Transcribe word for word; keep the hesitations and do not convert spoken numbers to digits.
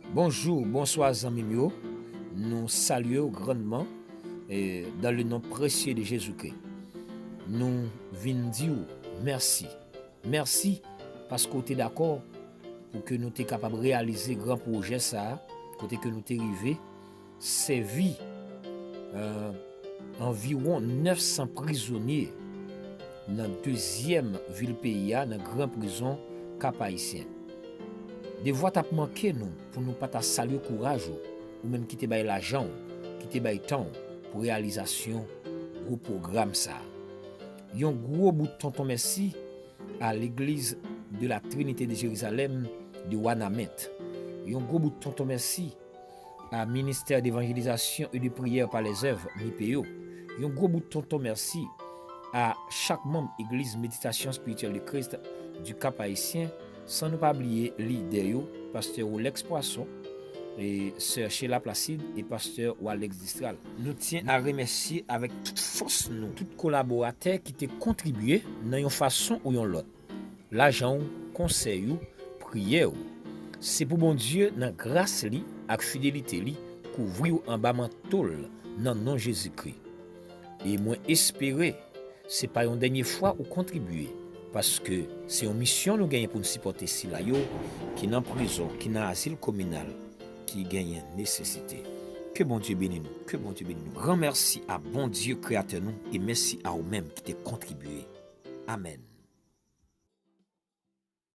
Bonjou, bonswa zanmi m yo. Nou salye w grandman, eh, dans le nom précieux de Jésus-Christ. Nou vin di w mèsi. Mèsi paske w te dakò pou ke nou te kapab reyalize gran pwojè sa a, kote ke nou te rive sèvi, eh, anviwon nèf san prizonye nan dezyèm vil peyi a, nan gran prizon Kap Ayisyen. Devwa t ap manke nou pou nou pa ta salye kouraj ou, ou menm ki te bay lajan w, ki te bay tan w pou reyalizasyon gwo pwogram sa a. Yon gwo bout tonton mèsi à l'Église de la Trinité de Jérusalem de Wanament. Yon gwo bout tonton mèsi à Ministère d'Évangélisation et de Prière par les Œuvres, MIPEO. Yon gwo bout tonton mèsi à chak manm Egliz Meditasyon Espirityèl de Christ du Cap Haïtien, san nou pa bliye lidè yo, pastè Rolex Poisson, e sè Sheila Placide e pastè Walex Distral. Nou tyen a remèsye avèk tout fòs nou tout kolaboratè ki te kontribye nan yon fason ou yon lòt. Lajan w, konsèy ou, priyè w. Se pou Bondye, nan gras li ak fidelite li, kouvri w anba manto l nan non Jezikri. E mwen espere se pa yon dènye fwa ou kontribye, paske se yon misyon nou genyen pou n sipòte sila yo ki nan prizon, ki nan azil kominal, ki genyen nesesite. Ke Bondye beni nou, ke Bondye beni nou. Gran mèsi a Bondye, Kreyatè nou, e mèsi a ou menm ki te kontribye. Amèn.